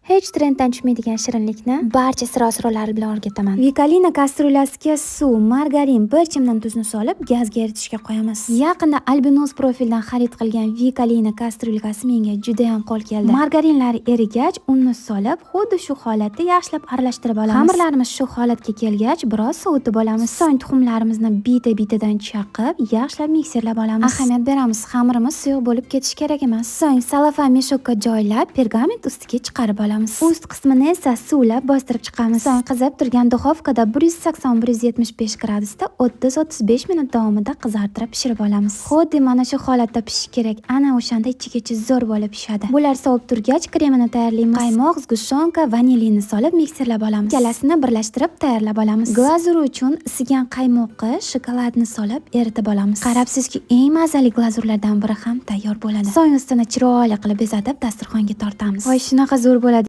Hech trenddan tushmaydigan shirinlikni barcha sir-asrorlari bilan o'rgataman. Vikolina kastryulyasiga suv, margarin, bir chimdim tuzni solib, gazga eritishga qo'yamiz. Yaqinda Albinos profildan xarid qilgan Vikolina kastryulkasi menga juda ham qo'l keldi. Margarinlari erigach, unni solib, xuddi shu holatda yaxshilab aralashtirib olamiz. Xamirlarimiz shu holatga kelgach, biroz sovutib olamiz. So'ng tuxumlarimizni bitta-bittadan chaqib, yaxshilab mikserlab olamiz. Ahamiyat beramiz, xamirimiz suyuq bo'lib ketishi kerak emas. So'ng salofan мешок ka joylab, pergament ustiga chiqarib olamiz. Ust qismini esa suvlab bostirib chiqamiz. So'ng qizib turgan duxovkada 180-175 gradusda 30-35 minut davomida qizartirib pishirib olamiz. Xuddi mana shu holatda pishishi kerak. Ana o'shanda ichigacha zo'r bo'lib pishadi. Bular sovib turgach, kremini tayyorlaymiz. Qaymoq, сгущёнка, vanilini solib mikserlab olamiz. Ikkalasini birlashtirib tayyorlab olamiz. Glazur uchun isigan qaymoqqa shokoladni solib eritib olamiz. Qarabsizki, eng mazali glazurlardan biri ham tayyor bo'ladi. So'ng ustini chiroyli qilib bezatib dasturxonga tortamiz. Voy, shunaqa zo'r bo'ladi.